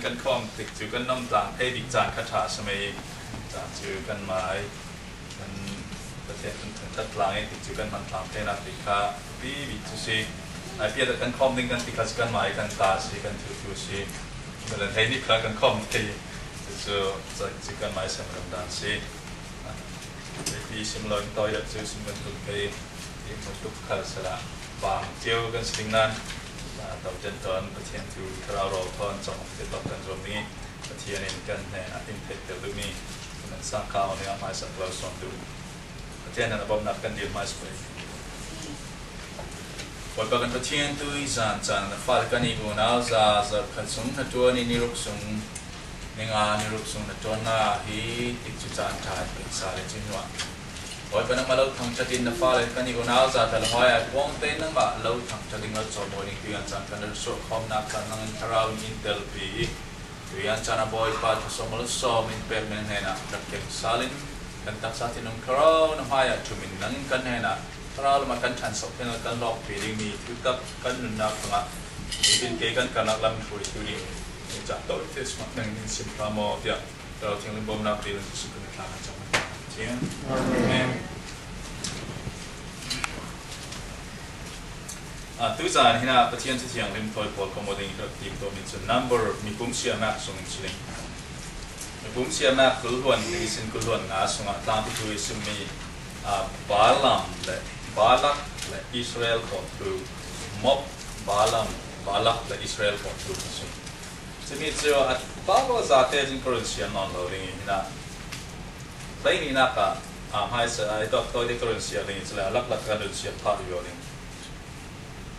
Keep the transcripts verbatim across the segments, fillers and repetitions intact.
Kan khawm tik cu kan nuam tlang thei bik caan kha ṭha a si mai. Caan cu kan mai, kan Pathian kan thangṭhat tlang i tik cu kan hman tlang theinak bik kha pi bik cu si. Ai piat ah kan khawm ding kan ti kha cu kan mai kan ta si, kan thiltu si. Kan hei nih kha kan khawm thei. Cucu cu kan mai sem ram dan si. Pi sim lo in tawi deuh cu sim kan tuk thei. Pi hmutuk khal sala bang cio kan si ding nan, ah, to jen ton Pathian tu thlarau rawl thawn cawng te tawk kan zuam ding i Pathian in kan hnenah in theihter duhmi kan sang kha aw ning a hmaisa ka lo sawn duh. Pathian in a bawmhnak kan dil hmaisa pei. Bawipa kan Pathian, tui zan caan na fale kan i unau za zarh khat sung na ṭuan i ni ruk sung, ni nga ni ruk sung na ṭuannak hi tik cu caan ṭha in pek sa le cun hnuah. Bawipa nangmah lo thangṭhat in na fale kan i unau za tal hoi ai puang tein nangmah lo thangṭhat ding lo cawm aw ning tui zan caan kan rel suah khawmnak caan nang in thlarau in in telpi i Tui zan caan a Bawipa thasawm a lo sawm in pek nan hnenah rak keng sal in kan taksa thinlung thlarau na hmaiah ṭhum in nang in kan hnenah thlarau lam ah kan ṭhanso thei lo kan lawkpi dingmi thutak kan nunnak hrangah nitin ke kan karnak lam hruaitu ding ni cah to te sungah nang in sim hram aw tiah thlarau thianghlim bawmhnak dil in Jesuh kan thla kan cam Pathian. Amen. Ah, tuzan hinah Pathian Thu Thianghlim thawi pawl kong aw ding i ka rak tim tawhmi cu Number, Mipum Siamak sung in si ding. Mipum Siamak kulhluan li sin kulhluan nga sungah tlangpi thu i simmi, ah, Balaam le Balak le Israel kawh thu, Mob, Balaam, Balak le Israel kawh thu a si. Cumi cu a pa zate zin ka run siar nawn lo ding i hinah hleihnihnak ah, ah, hmaisa, ah, i tawk tawi te ka run siar ding i cule a laklak ka run siar phah i aw ding.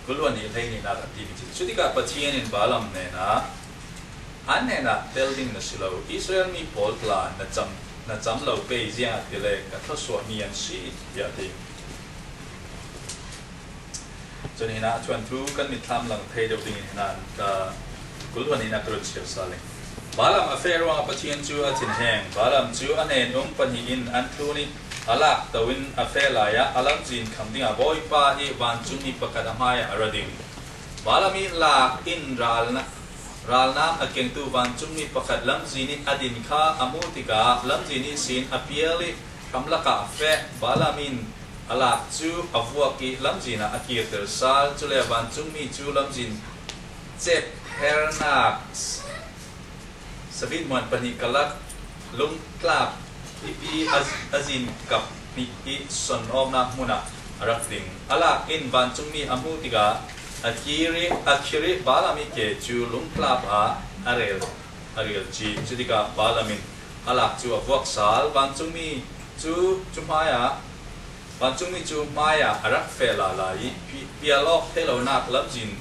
Kulhluan nih hleihnihnak a timi cu. Cutikah Pathian in Balaam hnenah an hnenah tel ding na si lo, Israel mi pawl tla na cam, na cam lo pei ziangahtile ka thluasuahmi an si, tiah a ti. Cun hinah a thuanthu kan mitthlam lang thei deuh dingin hinah ka kulhluan in a ka run siar sal ding. Balaam a feh ruangah Pathian cu a thinheng. Balaam cu a hnen um pahnih in an thlun i a lak to in a feh lai ah a lamzin kham dingah Bawipa i vancungmi pakhat a hmaiah a ra ding. Balaam i lak in ralna-, ralnam a kengtu vancungmi pakhat lamzin i a din kha a hmuh tikah lamzin ihsin a pial i hramlak ah a feh. Balaam in a lak cu a vuak i lamzin ah a kirter sal. Cule vancungmi cu lamzin cep hernak sabit muan pahnih kalak lungtlap pipi a, a zin kap hnih i son awknak hmun ah a rak ding. A lak in vancungmi a hmuh tikah a kir i, a khir i Balaam i ke cu lungtlap ah a rel, a rel ci. Cutikah Balaam in a lak cu a vuak sal. Vancungmi cu, cu hmaiah, vancungmi cu hmaiah a rak feh lala i pi-, pial awk thei lonak lamzin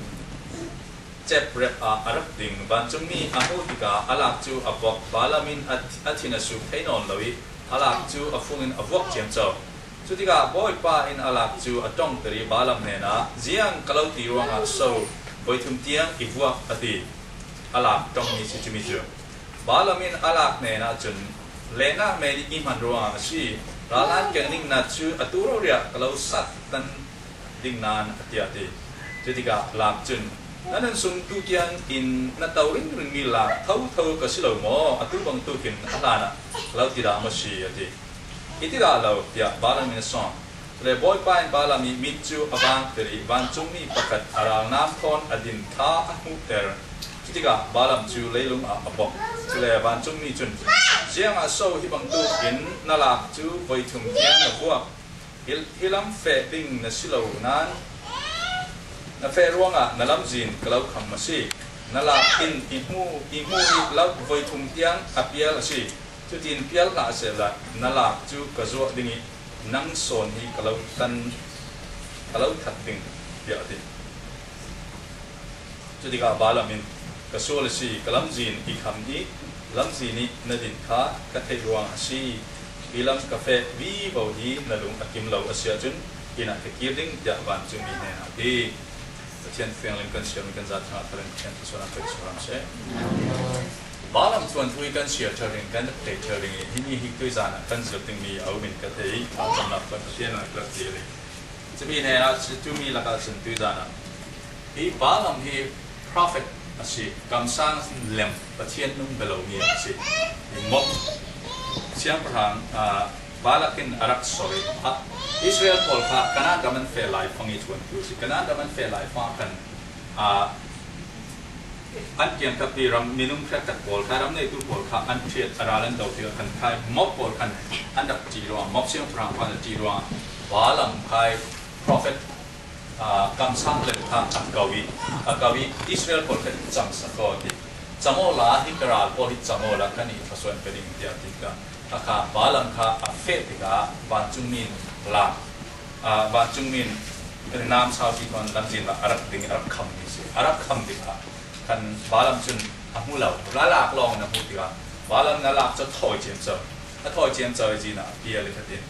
cep rep ah a rak ding. Vancungmi a hmuh tikah a lak cu a bok. Balaam in a, a thin a suk thei nawn lo i a lak cu a fung in a vuak ciamco. Cutikah Bawipa in a lak cu a ṭongter i Balaam hnenah, "Ziang ka lo ti ruangah so voi thum tiang i vuak?" a ti. A lak ṭongmi si cumi cu. Balaam in a lak hnenah cun, "Lehnak men i hman ruangah a si. Ralnam keng ding na cu atu roriah ka lo sat tan ding nan," a tiah a ti. Cutikah lak cun, "Na nun sung tu tiang in na to ringringmi lak thotho ka si lo maw? Atu bangtuk in a hlan ah ka lo ti dah maw si?" a ti. "I ti dah lo," tiah Balaam in a sawm. Cule Bawipa in Balaam i mit cu a vangter i vancungmi pakhat a ralnam thawn a din kha a hmuhter. Cutikah Balaam cu leilung ah a bok. Cule vancungmi cun, "Ziangah so hi bangtuk in na lak cu voi thum tiang na vuak? Hi, hi lam feh ding na si lo nan na feh ruangah na lamzin ka lo kham a si. Na lak in i hmu, i hmu i lak voi thum tiang a pial a si. Cutin pial hlah sehla na lak cu ka zuah ding i nang sawn hi ka lo tan, ka lo that ding," tiah a ti. Cutikah Balaam in, "Ka sual a si, ka lamzin i kham i lamzin i na din kha ka theih ruangah a si. Hi lam ka feh vivo hi na lung a kim lo a si ahcun inn ah ka kir ding," tiah vancungmi hnenah a ti. Pathian fianglim kan siarmi kan zat hrangah thar in Pathian thawn sualnak kan si hram seh. Balaam thuanthu hi kan siar ṭheu ding, kan rak thei ṭheu ding i, himi hi tuizan ah kan zir dingmi a um in ka thei i, thlacamnak kan Pathian ah ka rak ti ding. Cumi hnenah cumi lakah cun tuizan ah hi Balaam hi prophet a si, kamsang lem Pathian nung bia lo mi a si. Moab siangpahrang, ah, Balak in a rak sawr i, ah, Israel pawl kha Kanaan ram an feh lai fang i chuan tu si. Kanaan ram an feh lai fang khan, ah, an kiangkappi ram minung hriatkhat pawl kha, ram neitu pawl kha an hriat a ral an do ti khan khai Moab pawl khan an rak ti ruang, Moab siangpahrang khan a ti ruang, Balaam khai prophet, ah, kamsang lem kha a ko i, a ko i Israel pawl kha cham sa ko ti. Cham aw la hi ka ral pawl hi cham aw la kan i thasuan pe ding tia ti ka. A kha Balaam kha a feh ti ka vancung min la, ah, vancung min nam sau ti kon lam zin la a rak ding a rak kham ni si. A rak kham ti ka. Kan Balaam chun a hmu lo, la lak lawng na hmu ti ka. Balaam na lak chu thawi chiam chau. A thawi chiam chau i zina a pial i khatin.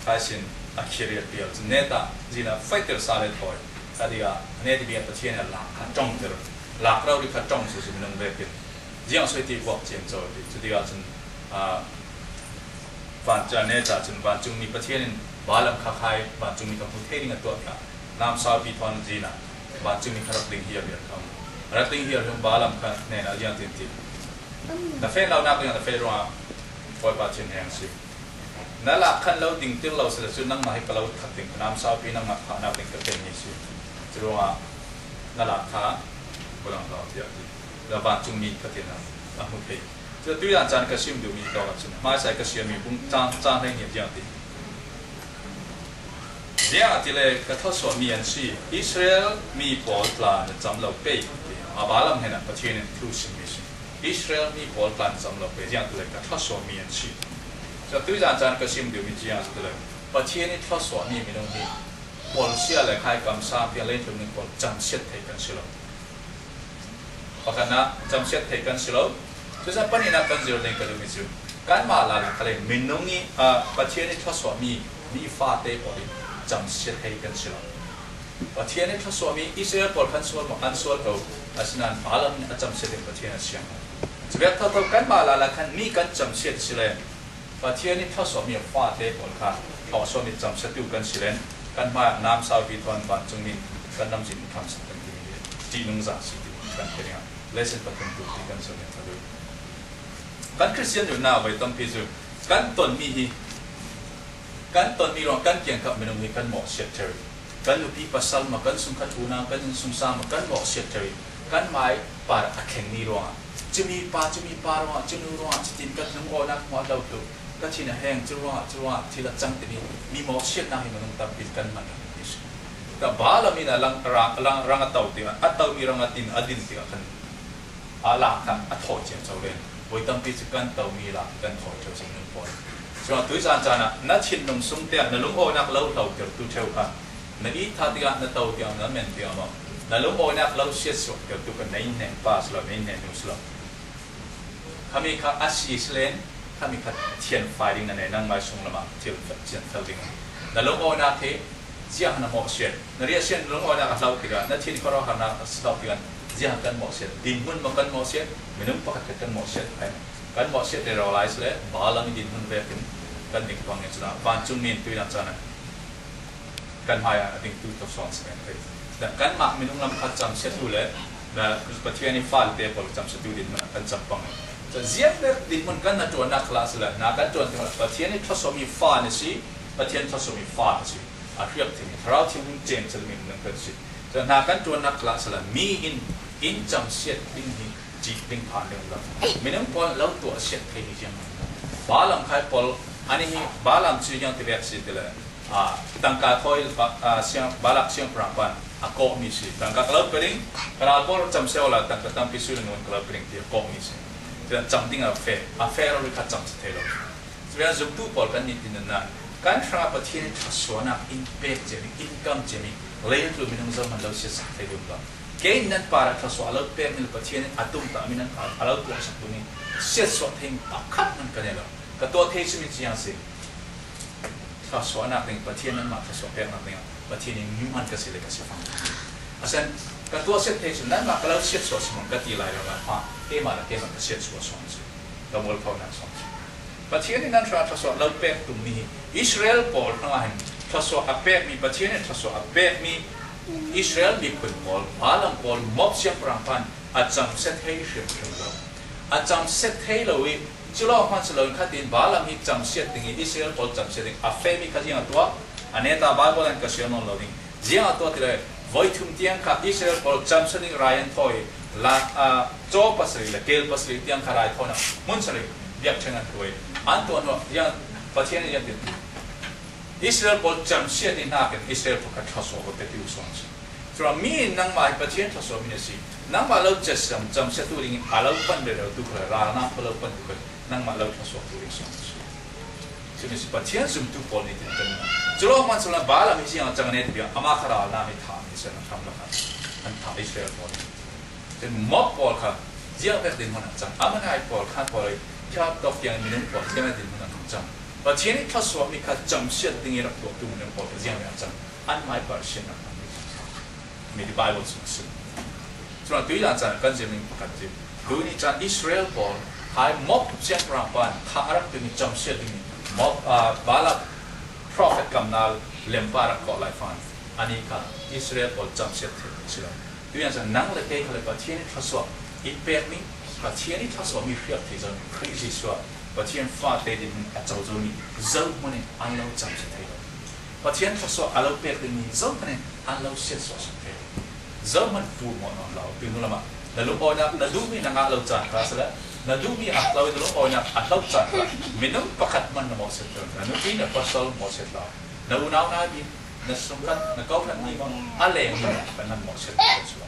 Kha sin a khiriat pial chu neta zina faiter sa le thawi. Ka diga, neti bia Pathian a lak kha tawng ter. Lak rau ri kha tawng su su minung vekin. Ziang soi ti buak chiam chau ti. Chu diga chun, ah, van cha neta chun vancung mi Pathian in Balaam kha khai, vancung mi kha hmu thei ding a tuah kha. Nam sau pi thawn zina, vancung mi kha rak ding hial hial kha. Rak ding hial hial Balaam kha nena ziang tin ti. Na fe lo nak yang na fe ruang, poi pa chin heng si. Na lak khan lo ding tir lo sila chu nangmah hi ka lo that ding, nam saupi nangmah phah nak ding ka ken ni si. Churuangah na lak kha bulang lo tiah ti. Na vancung mi ka tin a, a hmu thei. Chu tui dan chan ka sim duh mi ka chin. Hmaisai ka siam mi bung chang, chang hei ni tiang ti. Ziangahtile ka thluasuah mi an si, Israel mi pawl tla na cam lo pei, a Balaam hnenah Pathian in thu sim mi si. Israel mi pawl tla na cam lo pei, ziangahtile ka thluasuah mi an si. Sa tui zan chan ka sim duh mi ziangahtile, Pathian in thluasuah mi minung hi, pawl sia le khai kam sang piang leitlum ning pawl camsiat thei kan si lo. Pakhatna, camsiat thei kan si lo. Chusa panina kan zir ding ka duh mi chu. Kanmah lala khalei minung i, ah, Pathian i thluasuah mi, mi fate pawl i camsiat thei kan si lo. Pathian i thluasuah mi Israel pawl kan sual maw, kan sual ko. Asinan Balaam in a camsiat ding Pathian a siang. Chuvek thotho kanmah lala khan mi kan camsiat si le. Pathian i thluasuah mi a fate pawl kha thluasuah mi camsiatu kan si len, kan hmaiah namsau pi thawn vancung min kan lamzin in khamsak kan ti, ti nungzah si ti kan ti ning a. Lesson pathum tu ti kan si len ka duh. Kan Christian nunna voi tampi chu kan ton mi hi, kan ton mi ruang kan kiangkap minung hi kan mawhsiat thei. Kan nupi pasal maw, kan sungkhat unau, kan innsungsang maw, kan mawhsiat thei. Kan mai par a thleng mi ruangah, cumi pa, cumi pa ruangah, cunu ruangah, citin kan lungawnak hmuah lo tuk. Ka thin a heng, cu ruangah, cu ruangah, thil a cang timi, mi mawhsiatnak hi minung tampi kan man rang mi si. Ka Balaam in a lang, rang, lang, rang a to tikah, a to mi rang a tin, a din tikah khan a lak kha a thawi ciang co len. Voi tampi cu kan to mi lak kan thawi ṭheu si minung pawl. Cuah tui caan caan ah na thinlung sung tiah na lungawnak lo hlotertu ṭheu kha, na itha tikah, na to tiang, na men tiang maw, na lungawnak lo siatsuahtertu kha na innhnen pa si lo, na innhnen nu si lo. Khami kha a si si len, khami kha thianfai ding na nei, nangmai sung lamah thil thianfel ding. Na lungawnak hi ziah na mawhsiat, na riahsiat na lungawnak a hlo tikah, na thin khuarau harnak a hlo tikah, ziah kan mawhsiat, dinhmun maw kan mawhsiat, minung pakhat khat kan mawhsiat, ai, kan mawhsiat rero lai si le, Balaam i dinhmun vekin kan ding pang ning cunah vancung min tuinak caan ah kan hmaiah a dingtu tawk sawn si kan thei. Kanmah minung lam kha camsiatu le, na Pathian i fate pawl camsiatu dinhmun ah kan cam pang. Ziang vek dinhmun kan na ṭuannak khalah si le, na kan ṭuan tikah Pathian i thluasuahmi fa na si, Pathian thluasuahmi fa na si. A hriak thimi, Thlarau Thianghlim cemcel mi minung kan si. Hna kan ṭuannak khalah si le, mi in in camsiat ding hi cih ding phan ding lo. Minung pawl lo tuahsiat thei hi ziang. Balaam khai pawl, ani hi Balaam cu ziang ti vek si ti le, ah, tangka thawi, ah, siang, Balak siangpahrang pan a kawhmi si. Tangka ka lo pe ding, ka ral pawl cam sio la, tangka tampi sui le ngun ka lo pe ding ti a kawhmi si. Ti le cam ding a feh, a feh lo ri kha cam si thei lo. Cuvek zumtu pawl kan nitin nan, kan hrangah Pathian in thluasuahnak in pek ciami, in kam ciami, leitluk minung zohman lo siatsak thei dum lo. Kei in nan parah thluasuah a lo pekmi le Pathian in a tumtahmi nan a lo tuahsak dumi, siatsuah thei pakhat nan ka nei lo. Ka tuah thei simi ciang si. Thluasuahnak ding, Pathian nanmah thluasuah peknak dingah Pathian in mi hman ka si le ka si fang. A sen, ka tuahsiat thei cu nanmah ka lo siatsuah si hmang ka ti lai lo lai hma, keimah le keimah ka siatsuah suang si. Ka mualphonak suang si. Pathian in nan hrangah thluasuah lo pek tummi hi Israel pawl hrangah hin thluasuah a pekmi, Pathian in thluasuah a pekmi Israel miphun pawl, Balaam pawl, Moab siangpahrang pan A camsia thei hrimhrim lo. A camsia thei lo i, culawng hman si loin khatin Balaam hi camsiat ding i, Israel pawl camsiat ding a fehmi kha ziang a tuah, a neta Bible an ka siam nawn lo ding. Ziang a tuah ti le, voi thum tiang kha Israel pawl camsiat ding rai an thawi, la, a, caw pasarih le kel pasarih tiang kha rai thawina hmun sarih biakṭheng an thawi. An tuah hnuah ziang Pathian in ziang tin Israel pawl camsiat ding hnakin Israel pawl kha thluasuah aw te ti uh sawn si. Cuma mi in nangmah hi Pathian thluasuah mi na si. Nangmah lo cesiam camsiatu ding a lo pan rero tu kha, ralnak pa lo pan tu kha, nangmah lo thluasuah tu ding sawn si. Cumi si Pathian zumtu pawl ni tin kan. Culawng hman si lo Balaam hi ziang a cang ne ti bia, ama kha ralnak mi thah mi sen a tham lakah an thah Israel pawl ni. Cun Moab pawl kha ziang pek ding hmun a cang. Ammonite pawl, Khan pawl, Moab dawk tiang minung pawl ziang ding hmun a cang. Pathian i thluasuahmi kha camsiat ding i rak tuahtu minung pawl kha ziang a cang. An mai par sian rak mi Bible sung a si. Cun tui dan cang kan zim ning pakhat zim. Tui ni cang Israel pawl hai Moab siangpahrang pan kha a rak timi camsiat ding Moab, ah, Balak prophet kamnal lempa rak kawh lai fan. Ani kha Israel pawl camsiat theih si lo. Tui an cang nang le kei kha le Pathian i thluasuah i pekmi, Pathian i thluasuahmi hriak thei zo, Khrih Jesuh ah Pathian fate din a co zomi zohmun in an lo camsiat thei lo. Pathian thluasuah a lo pek dingmi zohmun in an lo siatsuah suak thei lo. Zohmun pu maw nawn lo, tui nu lamah na lungawinak, na duhmi na ngah lo caan kha si le, na duhmi a hlo, na lungawinak a hlo caan kha minung pakhat hmanh na mawhsiat lo, na nupi na pasal mawhsiat lo, na unau na bi, na sungkhat, na kawhhran mi maw, a leng mi kan nan mawhsiat lo kan si lo.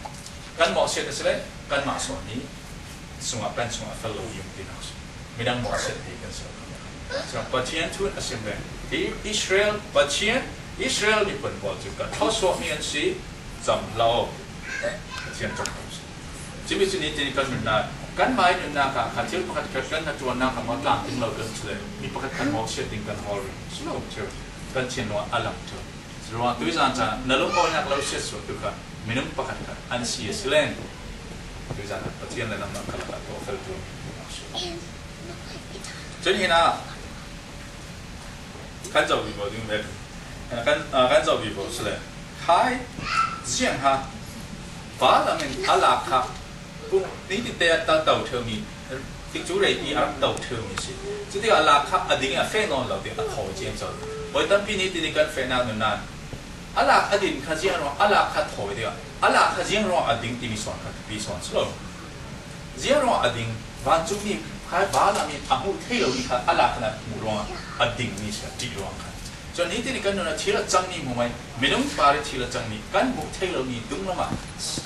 Kan mawhsiat a si le, kanmah suahmi sungah, kan sungah fel lo ding tinak si. Midang mawhsiat hi kan si lo. Cun Pathian thu in a sim le, hi Israel, Pathian, Israel miphun pawl cu ka thluasuahmi an si, cam hlah aw. Pathian ṭong si. Cumi cu nitin kan nunnak, kanmah i nunnak ah kha thil pakhat kan hnaṭuannak ah maw tlamtling lo kan si le, mi pakhat kan mawhsiat ding kan hawl rih si lo cu, kan thinlung ah a lang cu. Ruang tuizan caan na lungawinak lo siatsuahtu kha minung pakhat kha an si a si len, tuizan ah Pathian le nangmah kha lakah tuah fel tu. Cun hinah kan zoh vivo ding vek, kan, ah, kan zoh vivo si le, khai ziang ha Balaam in a lak kha Kum nitin te a ta to ṭheumi, tikcu reipi a rak to ṭheumi si. Cuti a lak kha a ding i a feh nawn lo ti a thawi ciamco. Voi tampi nitin i kan fehnak nunnak a lak a din kha ziang ruang a lak kha thawi ding a, a lak kha ziang ruang a ding timi sawn kha pi sawn si lo. Ziang ruang a ding, vancungmi kha Balaam in a hmuh thei lomi kha a lak kha a hmuh ruang a dingmi si a ṭih ruang kha. Cun nitin i kan nun a thil a cangmi hmuh mai, minung par i thil a cangmi, kan hmuh thei lomi dunglam ah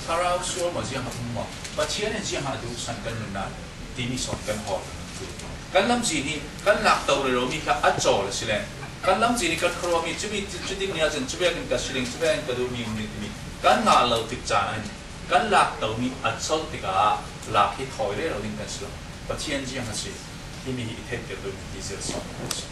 thlarau sual maw, ziang a um maw, Pathian in ziang a duhsan kan nunnak timi sawn kan hawl kan tu. Kan lamzin hi kan lak to rero mi kha a cawl a si len, kan lamzin hi kan khuaruahmi cumi cu, cutin ni ahcun cuvekin ka si ding, cuvekin ka duhmi um ding timi kan ngah lo tik caan ah hin kan lak tomi a colh tikah lak hi thawi rero ding kan si lo. Pathian ziang a si, himi hi i theihter duhmi ti zir sawm kan si.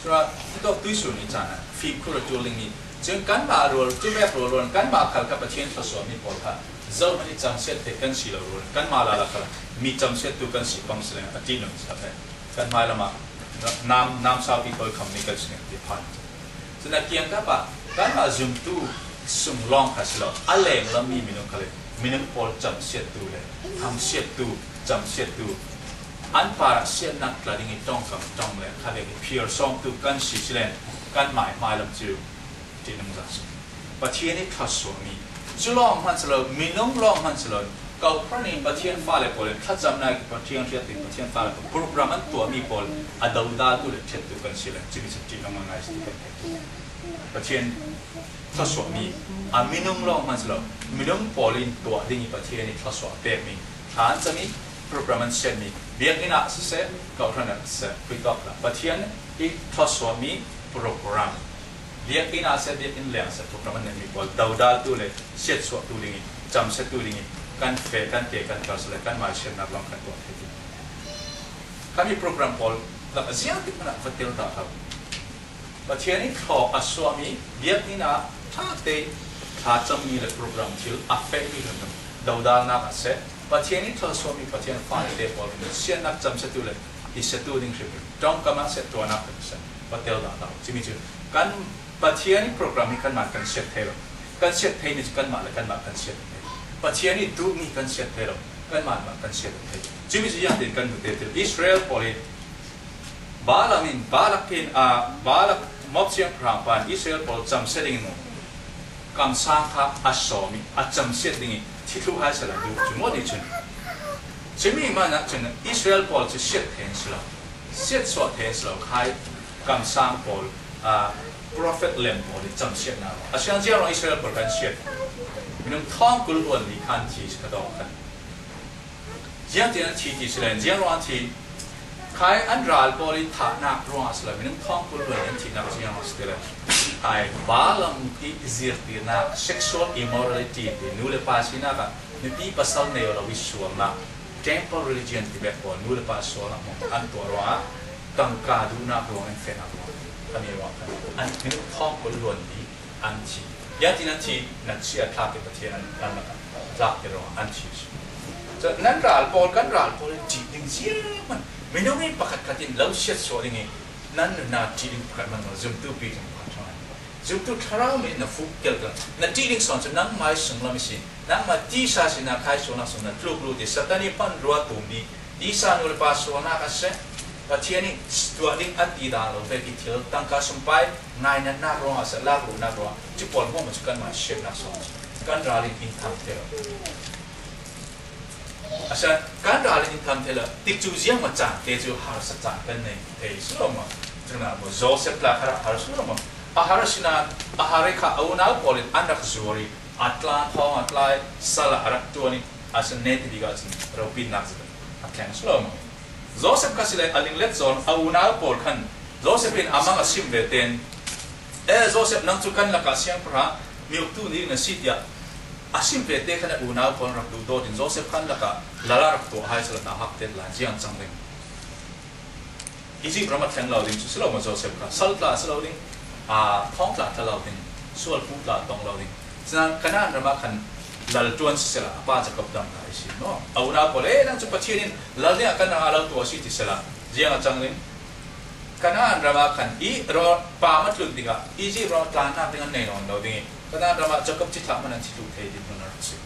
Cun hitawk tuisun i caan ah fimkhur a ṭul dingmi, cun kanmah rual, cuvek rualrual in kanmah khal kha Pathian thluasuahmi pawl kha zohhmanh i camsiat theih kan si lo rual in kanmah lala khal mi camsiattu kan si pang si len a ṭihnung si a kan hmailam ah nam, namsaupi tawikhammi kan si len ti phan. Cun a kiangkap ah kanmah zumtu sung lawng kha si lo, a lenglammi minung khal le minung pawl camsiattu le thangsiattu, camsiattu, an parah siatnak tla ding i ṭongkam ṭong le khavek i phiar sawngtu kan si si len kanmah i hmailam cu ṭihnung zat si. Pathian i thluasuahmi cu lawng hman si lo, minung lawng hman si lo, kawhhran in Pathian fale pawl in thlacamnak i Pathian hriat in Pathian fale pawl program an tuahmi pawl a dodaltu le ṭhiattu kan si le cumi cu ṭihnung a ngai si ti kan theih. Pathian thluasuahmi a minung lawng hman si lo, minung pawl in tuah ding i Pathian i thluasuah a pekmi, thla an cami, program an siatmi, biakinn ah siseh, kawhhran ah siseh, khuitawk hlah. Pathian i thluasuahmi program, biakinn ah siseh, biakinn leng ah siseh, program an neihmi pawl dodaltu le siatsuahtu ding i, camsiattu ding i, kan feh, kan ke, kan kal si le kanmah siatnak lawng kan tuah thei ding. Khami program pawl lak a ziang tik hmanh ah va tel ta hlah. Pathian in thlawk a suahmi biakinn ah ṭha te, thlacammi le program thil a fehmi hrimhrim dodalnak ah siseh, Pathian in thluasuahmi Pathian fate pawl hrimhrim siatnak camsiatu le i siatu ding hrimhrim ṭongkam ah siseh, ṭuannak kan siseh, Patel dah dah. Cumi cu kan Pathian ih program hi kanmah kan siat thei lo. Kan siat thei mi cu kanmah le kanmah kan siat thei. Pathian ih duhmi kan siat thei lo. Kanmah mah kan siat thei. Cumi cu ziangtin kan hmu te ti Israel pawl hi Balaam in, Balak in, ah, Balak Moab siangpahrang pa in Israel pawl camsiat ding in kamsang kha a sawm ih a camsiat ding ih thi thluh hai sehla duh cu maw ti cun. Cumi man ah cun Israel pawl cu siat thei an si lo. Siatsuah thei an si lo khai kamsang pawl, aa, profet lem pawl ih camsiatnak ruang. A siang ziang ruang Israel pawl kan siat. Minung thawng kul luan li khan thi si ka dawk khan. Ziangtin an thi ti si len, ziang ruang an thi. Khai an ral pawl ih thahnak ruang a si lo, minung thawng kul luan an thihnak ziang ruang si ti len. Khai Balaam ih zirtirnak, sexual immorality ti, nu le pa sinak ah mipi pasal nei aw lo ih sualnak, temple religion ti bek pawl, nu le pa sualnak hmang an tuah ruangah tangka duhnak ruang in fehnak ruang, khami ruang khan an minung thawng kul luan li an thi. Ziangtin an thi, na sia thlak ih Pathian an, an lakah tlak ti ruangah an thi si. Cun nan ral pawl, kan ral pawl in ṭih ding ziang man, minung in pakhat khat in lo siatsuah ding ih nan nunnak ṭih ding pakhat man zumtu pi ding pakhat ṭhang an. Zumtu thlarau mi na fuk kel kal. Na ṭih ding sawn cu nangmah ih sunglam a si. Nangmah tisa sinak khai sualnak sung na tluk lut ih Satan ih hmanrua tummi tisa nu le pa sualnak a si. Pathian ih tuah ding a ti dan lo vek ih thil tangka sumpai ngainatnak ruangah a si, lak luhnak ruangah cu pawl hmuahhmuah cu kanmah siatnak sawn a si. Kan ral in in tham thei lo. A si, kan ral in in tham thei lo. Tikcu ziangmaw caan te cu harsa caan kan nei thei si lo maw? Cun ah maw Joseph tla kha rak har si lo maw? A har asinain a har ih kha a unau pawl in an rak zuar ih a tla thawng a tlai sal ah a rak ṭuan ih a si, netabik ah cun ropitnak zat a thleng si lo maw? Joseph kha si le a linglet zawn a unau pawl khan Joseph in a mang a sim ve tein, "E Joseph, nang cu kan lakah siangpahrang mi uktu nih na si," tiah a sim ve te khan a unau pawl rak duhdawt in Joseph khan lakah lala rak tuah hai sal ah nauhak tet lai ziang cang ding. Egypt ram a thleng lo ding cu si lo maw Joseph kha? Sal tla si lo ding, aa, thawng tla thla lo ding, sual pu tla tong lo ding. Cun Kanaan ram ah khan lal ṭuan sisehla a pa Jacob dam ta a si maw? A unau pawl, "E, nang cu Pathian in lal dingah kan rak a lo tuah a si," ti sehla ziang a cang ding. Kanaan ram ah khan i rawl pam a tlunh tikah Egypt ram ah tlannak ding an nei nawn lo ding ih Kanaan ram ah Jacob cithlah hmanh an thi thluh thei ding hmun a rak si.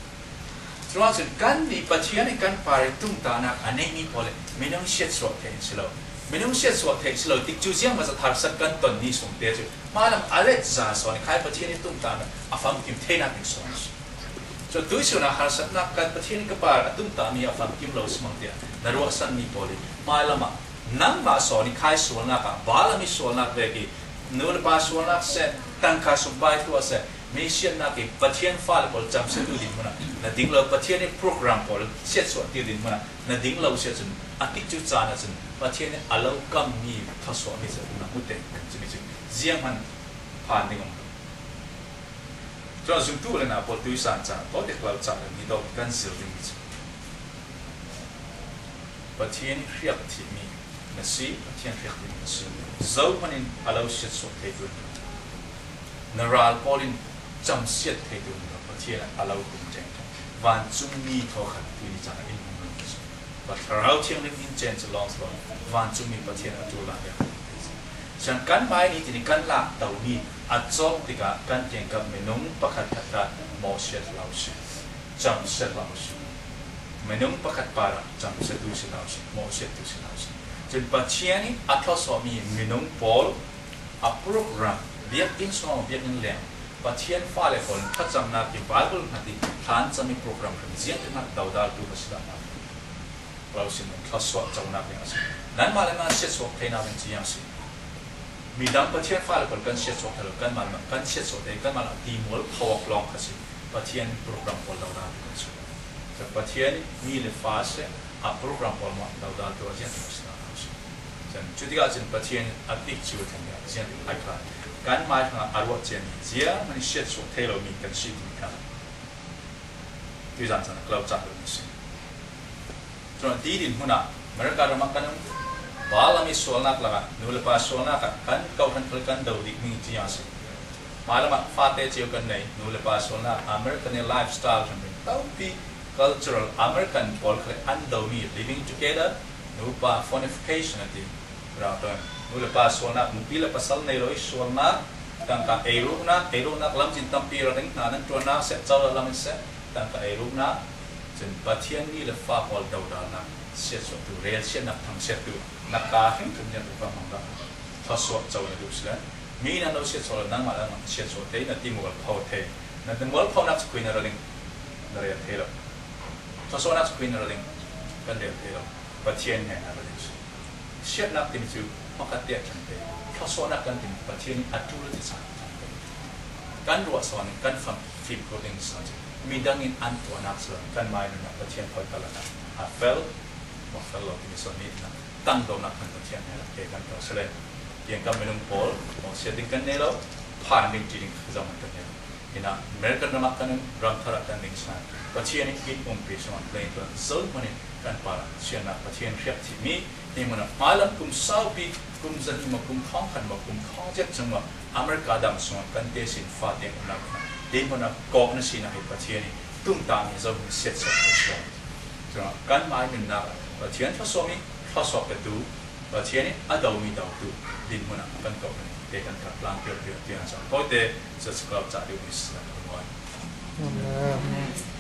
Curuangah cun kannih Pathian ih kan par ih tumtahnak a neihmi pawl ih minung siatsuah theih an si lo. Minung siatsuah theih si lo tikcu ziangmasa harsat kan tonmi sungte cu hmailam a let za sawn ih khai Pathian ih tumtahnak a famkim theinak ding sawn a si. Cun tuihsun ah harsatnak kan Pathian ih ka par a tumtahmi a famkim lo si mang tiah na ruahsanmi pawl ih hmailam ah nangmah sawn ih khai sualnak ah Balaam ih sualnak vek ih nu le pa sualnak seh, tangka sumpai tuah seh, mi siatnak ih Pathian fale pawl camsiattu dinhmun ah na ding lo, Pathian ih program pawl siatsuahtir dinhmun ah na ding lo si ahcun a tikcu caan ahcun Pathian ih a lo kammi thluasuahmi cu na hmu te kan cumi cu zianghman phan ding um lo. Cun zumtu le na pawl tuisan caan, tawtek lo caan le mi dawh kan zir dingmi cu Pathian hriak thimi na si, Pathian hriak thimi na si. Zohman in a lo siatsuah theitu in na ral pawl in camsiat theitu in Pathian a lo kum ṭeng ṭeng. Vancungmi thawkhat tuni caan in hung lo si. Thlarau Thianghlim in cen cu lawng si lo, vancungmi Pathian a ṭul lai a si. Cun kanmah ih nitin ih kan lak tomi a cawk tikah kan kiangkap minung pakhat khat kha mawhsiat hlah u sih, camsiat hlah u sih. Minung pakhat parah camsiattu si hlah u sih, mawhsiattu si hlah u sih. Cun Pathian ih a thluasuahmi minung pawl a program, biakinn sungah biakinn leng, Pathian fale pawl in thlacamnak ih Baibal hngat ih thlan cam ih program hrim ziangtin ah dodaltu ka si dah hna. Lo sin thluasuah conak ding a si. Nanmah le nan siatsuah theinak ding ci a si. Midang Pathian fale pawl kan siatsuah thei lo, kanmah le kan siatsuah thei, kanmah le timual thawk lawng kha si. Pathian program pawl dodaltu kan si. Pathian mi le fa si a program pawl maw dodaltu a ziangtin a si. Cun cutikah cun Pathian a tikcu a thlen a ziangtin a khan kanmah hrangah a ruah ciami zianghman ih siatsuah thei lomi kan si timi kha tuizan caan a ka lo cah deuhmi a si. Cun ti dinhmun ah America ram ah kan um. Balaam ih sualnak lakah nu le pa sualnak ah kan kawhhran khal kan do dikmi ci a si. Hmailam ah fate cio kan nei, nu le pa sualnak American ih lifestyle hrimhrim tampi cultural American pawl khal an domi living together, nu pa fonification a ti. Rau Nu le pa sualnak, nupi le pasal nei lo i sualnak, tangka ei ruknak, ei ruknak lamzin tampi ra ding hna nan ṭuannak seh, cohlan lam in seh, tangka ei ruknak, cun Pathian ni le fa pawl dodalnak, siatsuahtu, relsiatnak thangsiattu, na ka hringtu nih tu ka hmang dah, thluasuah co na duh si le, mi nan lo siatsuah lo, nangmah le nangmah siatsuah te na ti mualpho thei, na mualphonak cu khui na ra ding, na rel thei lo. Thluasuahnak cu khui na ra ding, kan rel thei lo. Pathian hnenah a rak si. Siatnak timi cu hmakhatte a ṭhan te, thluasuahnak kan timi Pathian in a ṭul a ti cang a ṭhan te. Kan ruah sawn in kan fam fimkhur ding sawn cu midang in an tuahnak si lo, kanmah nunnak Pathian thawi ka lakah a fel, maw fel lo timi sawn nih nak tangdawnak kan Pathian hnenah ke kan ko si le. Tiang kan minung pawl, maw siat ding kan nei lo, phan ding ṭi ding kha zaman kan nei lo. Hinah American ramah kan um, ram thar ah kan ding san. Pathian in in umpi sungah lei tuan zohman in kan parah siannak Pathian hriak thimi, hi munah hmailam kum saupi, kum zahnih maw, kum thawngkhat maw, kum thawngzet cang maw, America dam sungah kan tesin fate umnak kha, hi munah kawk na sinah hi Pathian in tumtahmi zohman siatsak a si lo. Cun kanmah nunnak ah Pathian thluasuahmi, thluasuah petu, Pathian in a domi dotu dinhmun ah kan koh te kan khat tlang piak piak tiang cang. Tawite, Jesuh Khrih ca deuh mi si kan Amen.